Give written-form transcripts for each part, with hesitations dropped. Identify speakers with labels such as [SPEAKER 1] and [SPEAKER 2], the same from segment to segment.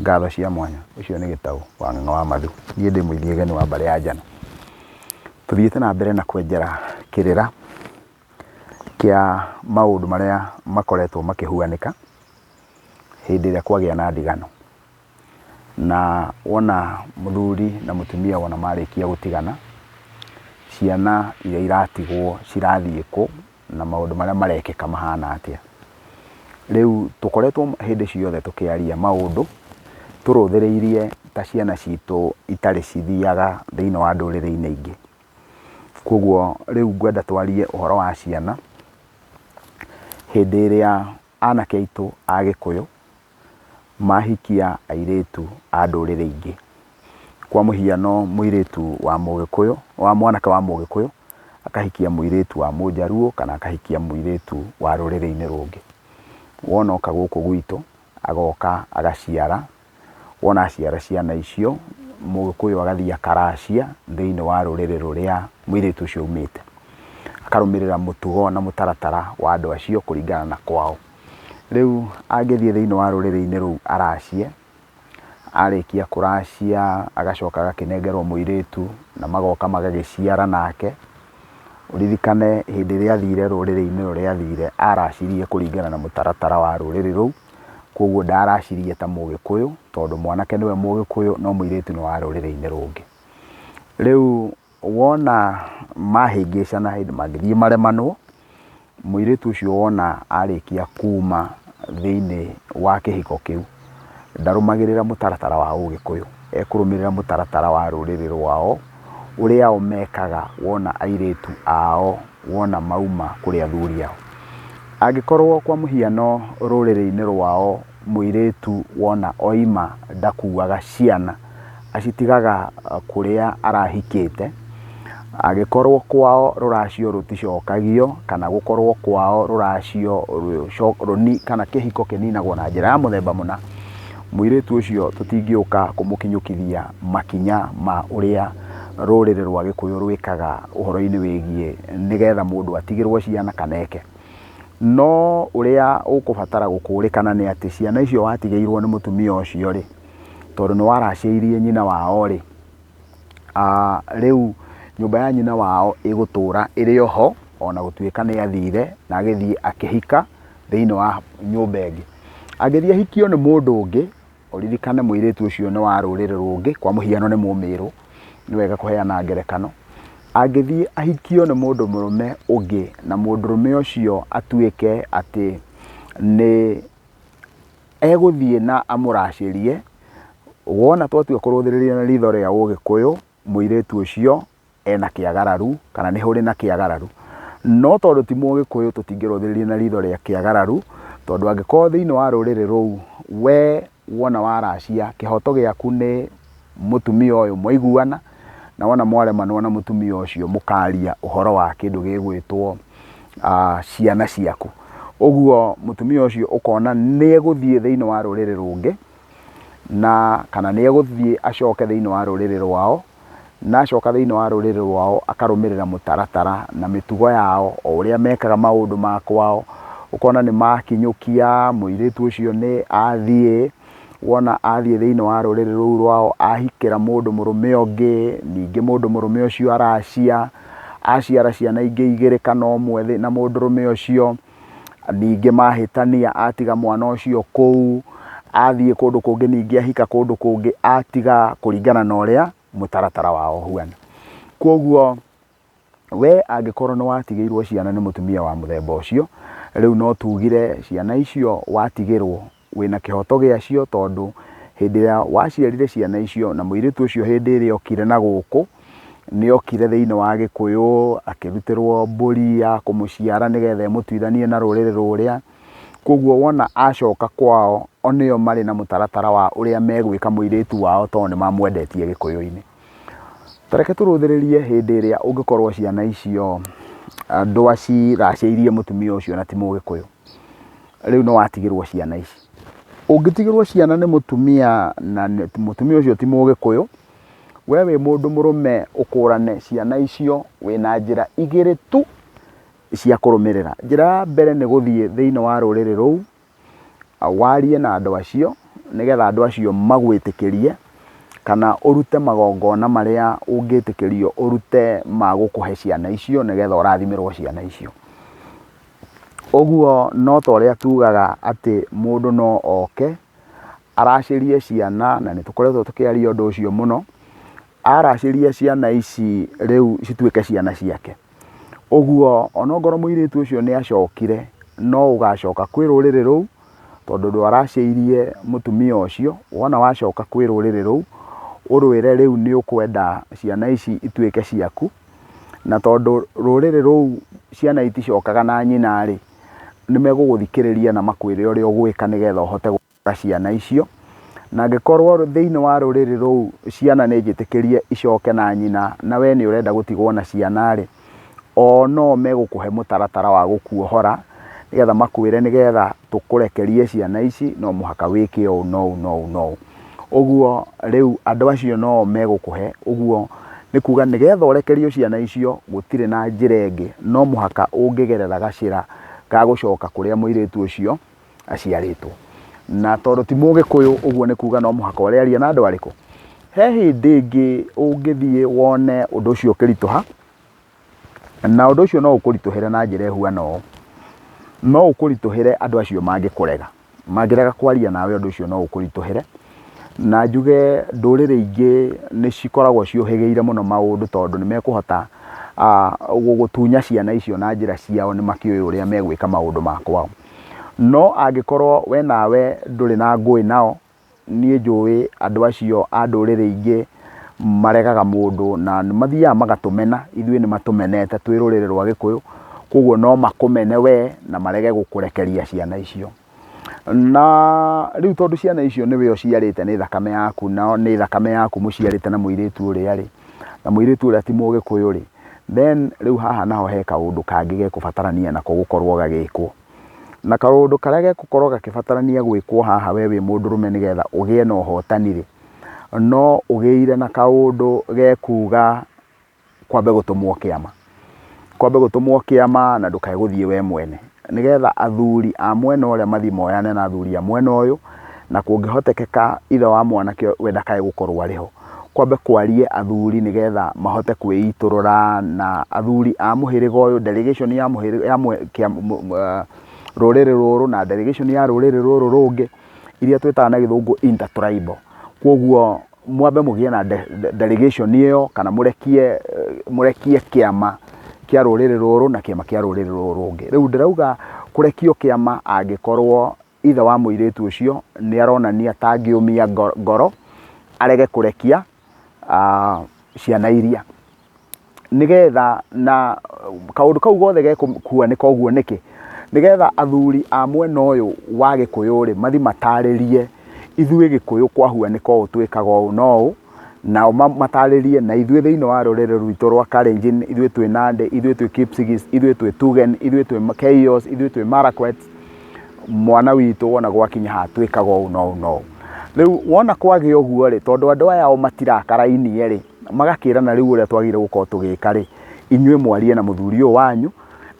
[SPEAKER 1] Ngatho cia mwanya. Ũcio nĩ Gĩtaũ wa Ng'ang'a wa Mathu. Niĩ ndĩ mũithiĩgeni wa mbarĩ ya Njano. Tũthiĩte na mbere na kwenjera kĩrĩra kĩa maũndũ marĩa makoretwo makĩhuanĩka hĩndĩ ĩrĩa kwagĩa na ndigano. Na wona mũthuri na mũtumia wona marĩkia gũtigana, ciana iria iratigwo cirathiĩ kũ na maũndũ marĩa marekĩka mahana atĩa. Rĩu tũkoretwo hĩndĩ ciothe tũkĩaria maũndũ tũrũthĩrĩirie ta ciana citũ itarĩ cithiaga thĩiniĩ wa ndũrĩrĩ-inĩ ingĩ. Koguo rĩu ngwenda twarie ũhoro wa ciana hĩndĩ ĩrĩa anake aitũ a Gĩkũyũ mahikia airĩtu a ndũrĩrĩ ingĩ. Kwa mũhiano mũirĩtu wa mũgĩkũyũ, wa mwanake wa mũgĩkũyũ akahikia mũirĩtu wa mũnjaruo kana akahikia mũirĩtu wa rũrĩrĩ-inĩ rũngĩ. Wona oka gũkũ gwitũ, agoka agaciara, wona aciara ciana icio, mũgĩkũyũ agathiĩ akaracia thĩiniĩ wa rũrĩrĩ rũrĩa mũirĩtu ũcio aumĩte. Akarũmĩrĩra mũtugo na mũtaratara wa andũ acio kũringana na kwao. Rĩu angĩthiĩ thĩiniĩ wa rũrĩrĩ-inĩ rũu aracie, arĩkia kũracia agacoka agakĩnengerwo mũirĩtu na magoka magagĩciara nake. Ũririkane hĩndĩ ĩrĩa athire rũrĩrĩ-inĩ rũrĩa athire aracirie kũringana na mũtaratara wa rũrĩrĩ rũu, koguo ndaracirie ta mũgĩkũyũ tondũ mwanake nĩwe mũgĩkũyũ no mũirĩtu nĩ wa rũrĩrĩ-inĩ rũngĩ. Rĩu wona mahĩngĩcana hĩndĩ mangĩthiĩ maremanwo, mũirĩtu ũcio wona arĩkia kuma thĩiniĩ wa kĩhiko kĩu, ndarũmagĩrĩra mũtaratara wa ũgĩkũyũ, ekũrũmĩrĩra mũtaratara wa rũrĩrĩ rwao, ũrĩa o mekaga wona airĩtu ao wona mauma kũrĩ athuri ao. Angĩkorwo kwa mũhiano rũrĩrĩ-inĩ rwao mũirĩtu wona oima ndakuaga ciana, acitigaga kũrĩa arahikĩte, angĩkorwo kwao rũracio rũticokagio kana gũkorwo kwao rũracio kana kĩhiko kĩninagwo na njĩra ya mũthemba mũna, mũirĩtu ũcio tũtingĩũka kũmũkinyũkithia makinya ma ũrĩa rũrĩrĩ rwa Gĩkũyũ rwĩkaga ũhoro-inĩ wĩgiĩ nĩgetha mũndũ atigĩrwo ciana kana eke. No ũrĩa ũkũbatara gũkũrĩkana nĩ atĩ ciana icio watigĩirwo nĩ mũtumia ũcio rĩ, tondũ nĩ waracĩirie nyina wao rĩ, rĩu nyũmba ya nyina wao ĩgũtũra ĩrĩ o ho ona gũtuĩka nĩ athire na agĩthiĩ akĩhika thĩinĩ wa nyũmba ĩngĩ. Angĩthiĩ ahikio nĩ mũndũ ũngĩ, ũririkane mũirĩtu ũcio nĩ wa rũrĩrĩ rũngĩ, kwa mũhiano nĩ mũmĩrũ, nĩ wega kũheana ngerekano. Angĩthiĩ ahikio nĩ mũndũ mũrũme ũngĩ na mũndũrũme ũcio atuĩke atĩ nĩ egũthiĩ na amũracĩrie, wona twatua kũrũthĩrĩria na ritho rĩa ũgĩkũyũ, mũirĩtu ũcio ena kĩagararu kana nĩ hũrĩ na kĩagararu. No tondũ ti mũgĩkũyũ tũtingĩrũthĩrĩria na ritho rĩa kĩagararu, tondũ angĩkorwo thĩinĩ wa rũrĩrĩ rũu we wona waracia kĩhoto gĩaku nĩ mũtumia ũyũ mwaiguana, na wona mwaremanwo na mũtumia ũcio mũkaria ũhoro wa kĩndũ gĩgwĩtwo ciana ciaku. Ũguo mũtumia ũcio ũkona nĩ egũthiĩ thĩinĩ wa rũrĩrĩ rũngĩ, na kana nĩ egũthiĩ acoke thĩinĩ wa rũrĩrĩ rwao, na acoka thĩinĩ wa rũrĩrĩ rwao akarũmĩrĩra mũtaratara na mĩtugo yao o ũrĩa mekaga maũndũ ma kwao, ũkona nĩ makinyũkia, mũirĩtu ũcio nĩ athiĩ, wona athiĩ thĩinĩ wa rũrĩrĩ rũu rwao ahikĩra mũndũ mũrũme ũngĩ, ningĩ mũndũ mũrũme ũcio aracia, aciara ciana ingĩ igĩrĩ kana ũmwe na mũndũrũme ũcio, ningĩ mahĩtania atiga mwana ũcio kũu, athiĩ kũndũ kũngĩ ningĩ ahika kũndũ kũngĩ atiga kũringana na ũrĩa mũtaratara wao ũhuana. Koguo we angĩkorwo nĩ watigĩirwo ciana nĩ mũtumia wa mũthemba ũcio, rĩu no tugire ciana icio watigĩrwo wĩna kĩhoto gĩacio tondũ hĩndĩ ĩrĩa waciarire ciana icio na mũirĩtu ũcio hĩndĩ ĩrĩa okire na gũkũ, nĩ okire thĩinĩ wa gĩkũyũ akĩrutĩrwo mbũri ya kũmũciara nĩgetha ĩmũtuithanie na rũrĩrĩ rũrĩa. Koguo wona acoka kwao o nĩo marĩ na mũtaratara wa ũrĩa megwĩka mũirĩtu wao tondũ nĩ mamwendetie gĩkũyũ-inĩ. Ta reke tũrũthĩrĩrie hĩndĩ ĩrĩa ũngĩkorwo ciana icio ndwaciracĩirie mũtumia ũcio na ti mũgĩkũyũ. Rĩu nĩ watigĩrwo ciana ici. Ũngĩtigĩrwo ciana nĩ mũtumia na mũtumia ũcio ti mũgĩkũyũ, we wĩ mũndũ mũrũme ũkũrane ciana icio wĩna njĩra igĩrĩ tu cia kũrũmĩrĩra. Njĩra ya mbere nĩ gũthiĩ thĩinĩ wa rũrĩrĩ rũu, warie na andũ acio, nĩgetha andũ acio magwĩtĩkĩrie, kana ũrute magongona marĩa ũngĩtĩkĩrio ũrute ma gũkũhe ciana icio nĩgetha ũrathimĩrwo ciana icio. Ũguo no ta ũrĩa tugaga atĩ mũndũ no oke aracĩrie ciana, na nĩ tũkoretwo tũkĩaria ũndũ ũcio mũno, aracĩria ciana ici rĩu cituĩke ciana ciake. Ũguo onokorwo mũirĩtu ũcio nĩ acokire, no ũgacoka kwĩ rũrĩrĩ rũu, tondũ ndwaracĩirie mũtumia ũcio, wona wacoka kwĩ rũrĩrĩ rũu, ũrwĩre rĩu nĩ ũkwenda ciana ici ituĩke ciaku, na tondũ rũrĩrĩ rũu ciana iticokaga na nyina rĩ, nĩ megũgũthikĩrĩria na makwĩre ũrĩa ũgwĩka nĩgetha ũhote gũkũra ciana icio. Na angĩkorwo thĩinĩ wa rũrĩrĩ rũu ciana nĩ njĩtĩkĩrie icoke na nyina na we nĩ ũrenda gũtigwo na ciana rĩ, o no megũkũhe mũtaratara wa gũkuohora nĩgetha makwĩre nĩgetha tũkũrekerie ciana ici no mũhaka wĩke ũũ na ũũ na ũũ na ũũ. Ũguo rĩu andũ acio no megũkũhe, ũguo nĩ kuga nĩgetha ũrekerio ciana icio gũtirĩ na njĩra ĩngĩ, no mũhaka ũngĩgerera gacĩra ga gũcoka kũrĩa mũirĩtu ũcio aciarĩtwo. Na tondũ ti mũgĩkũyũ ũguo nĩ kuga no mũhaka ũrĩaria na andũ arĩkũ? He hĩndĩ ĩngĩ ũngĩthiĩ wone ũndũ ũcio ũkĩritũha, na ũndũ ũcio no ũkũritũhĩre na njĩra ĩhuana ũũ, no ũkũritũhĩre andũ acio mangĩkũrega, mangĩrega kwaria nawe ũndũ ũcio no ũkũritũhĩre. Na njuge ndũrĩrĩ ingĩ nĩ cikoragwo ciũhĩgĩire mũno maũndũ tondũ nĩ mekũhota gũgũtunya ciana icio na njĩra ciao, nĩ makĩũĩ ũrĩa megwĩka maũndũ ma kwao. No angĩkorwo we nawe ndũrĩ na ngũĩ nao, niĩ njũĩ andũ acio a ndũrĩrĩ ingĩ maregaga mũndũ na nĩ mathiaga magatũmena, ithuĩ nĩ matũmenete twĩ rũrĩrĩ rwa Gĩkũyũ, koguo no makũmene we na marege gũkũrekeria ciana icio. Na rĩu tondũ ciana icio nĩwe ũciarĩte nĩ thakame yaku, na nĩ thakame yaku mũciarĩte na mũirĩtu ũrĩa rĩ, na mũirĩtu ũrĩa ti mũgĩkũyũ rĩ, then rĩu haha naho he kaũndũ kangĩ gegũbatarania nako gũkorwo gagĩkwo. Na kaũndũ karĩa gegũkorwo gakĩbatarania gwĩkwo haha we wĩ mũndũrũme nĩgetha ũgĩe na ũhotani rĩ, no ũgĩire na kaũndũ gekuga kwambe gũtũmwo kĩama. Kwambe gũtũmwo kĩama na ndũkae gũthiĩ we mwene. Nĩgetha athuri a mwena ũrĩa mathiĩ moyane na athuri a mwena ũyũ, na kũngĩhotekeka ithe wa mwanake we ndakae gũkorwo arĩ ho. Kwambe kwarie athuri nĩgetha mahote kwĩitũrũra na athuri a mũhĩrĩga ũyũ, delegation ya mũhĩrĩga, ya rũrĩrĩ rũrũ na delegation ya rũrĩrĩ rũrũ rũngĩ, iria twĩtaga na gĩthũngũ intertribal. Koguo mwambe mũgĩe na delegation ĩyo, kana mũrekie kĩama kĩa rũrĩrĩ rũrũ na kĩama kĩa rũrĩrĩ rũrũ rũngĩ. Rĩu ndĩrauga kũrekio kĩama angĩkorwo ithe wa mũirĩtu ũcio nĩ aronania ta angĩũmia ngoro arege kũrekia ciana iria. Nĩgetha na kaũndũ kau gothe gekũhuanĩka ũguo nĩkĩ? Nĩgetha athuri a mwena ũyũ wa Gĩkũyũ rĩ, mathiĩ matarĩrie ithuĩ Gĩkũyũ kwahuanĩka ũũ twĩkaga ũũ na ũũ, nao matarĩrie na ithuĩ thĩinĩ wa rũrĩrĩ rwitũ rwa Kalenjin, ithuĩ twĩ Nandi, ithuĩ twĩ Kipsigis, ithuĩ twĩ Tugen, ithuĩ twĩ Keios, ithuĩ twĩ Marakwet, mwana witũ wona gwakinya haha twĩkaga ũũ na ũũ na ũũ. Rĩu wona kwagĩa ũguo rĩ, tondũ andũ aya o matirakarainie rĩ, magakĩrana rĩu ũrĩa twagĩrĩire gũkorwo tũgĩka rĩ, inyuĩ mwarie na mũthuri ũyũ wanyu,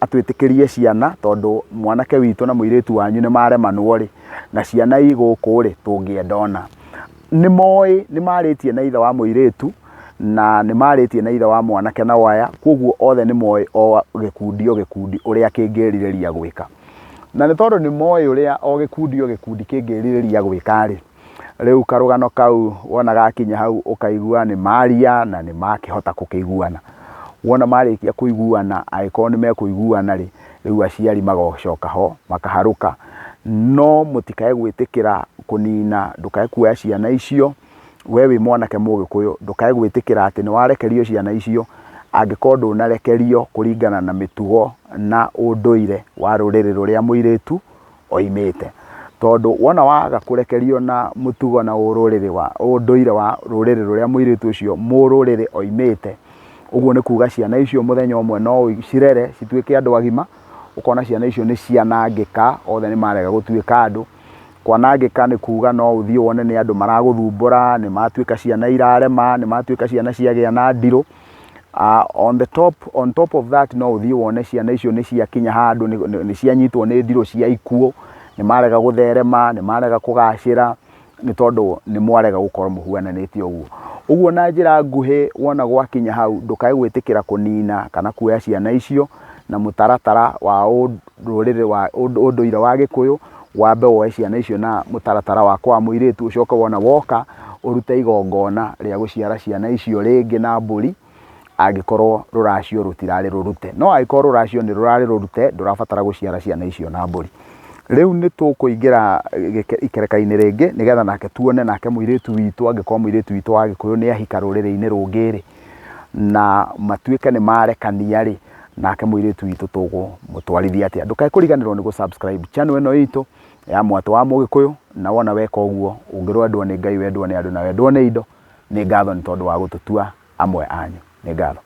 [SPEAKER 1] atwĩtĩkĩrie ciana, tondũ mwanake witũ na mũirĩtu wanyu nĩ maremanwo rĩ, na ciana i gũkũ rĩ, tũngĩenda ona. Nĩ moĩ, nĩ marĩtie na ithe wa mũirĩtu, na nĩ marĩtie na ithe wa mwanake nao aya, koguo othe nĩ moĩ o gĩkundi o gĩkundi ũrĩa kĩngĩrirĩria gwĩka. Na nĩ tondũ nĩ moĩ ũrĩa o gĩkundi o gĩkundi kĩngĩrirĩria gwĩka rĩ, rĩu karũgano kau wona gakinya hau ũkaigua nĩ maria na nĩ makĩhota gũkĩiguana. Wona marĩkia kũiguana, angĩkorwo nĩ mekũiguana rĩ, rĩu aciari magocoka ho makaharũka. No mũtikae gwĩtĩkĩra kũnina, ndũkae kuoya ciana icio, we wĩ mwanake mũgĩkũyũ, ndũkae gwĩtĩkĩra atĩ nĩ warekerio ciana icio, angĩkorwo ndũnarekerio kũringana na mĩtugo na ũndũire wa rũrĩrĩ rũrĩa mũirĩtu oimĩte. Tondũ wona waga kũrekerio na mũtugo na ũrũrĩrĩ wa ũndũire wa rũrĩrĩ rũrĩa mũirĩtu ũcio mũrũrĩrĩ oimĩte, ũguo nĩ kuga ciana icio mũthenya ũmwe no ũcirere cituĩke andũ agima, ũkona ciana icio nĩ cianangĩka, othe nĩ marega gũtuĩka andũ. Kwanangĩka nĩ kuga no ũthiĩ wone nĩ andũ maragũthumbũra, nĩ matuĩka ciana irarema, nĩ matuĩka ciana ciagĩa na ndirũ. On top of that no ũthiĩ wone ciana icio nĩ ciakinya handũ, nĩ cianyitwo nĩ ndirũ cia ikuũ, nĩ marega gũtherema, nĩ marega kũgacĩra, Nĩ tondũ nĩ mwarega gũkorwo mũhuananĩtie ũguo. Ũguo na njĩra nguhĩ wona gwakinya hau ndũkae gwĩtĩkĩra kũnina kana kuoya ciana icio na mũtaratara wa rũrĩrĩ wa ũndũire wa Gĩkũyũ, wambe woe ciana icio na mũtaratara wa kwa mũirĩtu, ũcoke wona woka ũrute igongona rĩa gũciara ciana icio rĩngĩ na mbũri, angĩkorwo rũracio rũtirarĩ rũrute. No angĩkorwo rũracio nĩ rũrarĩ rũrute, ndũrabatara gũciara ciana icio na mbũri. Rĩu nĩ tũkũingĩra ikereka-inĩ rĩngĩ nĩgetha nake tuone nake mũirĩtu witũ, angĩkorwo mũirĩtu witũ wa Gĩkũyũ nĩ ahika rũrĩrĩ-inĩ rũngĩ rĩ, na matuĩke nĩ marekania rĩ, nake mũirĩtu witũ tũkũmũtwarithia atĩa. Ndũkae kũriganĩrwo nĩ gũ subscribe channel ĩno itũ ya Mwatũ wa Mũgĩkũyũ, na wona weka ũguo ũngĩrwendwo nĩ Ngai, wendwo nĩ andũ na wendwo nĩ indo, nĩ ngatho nĩ tondũ wa gũtũtua amwe anyu. Nĩ ngatho.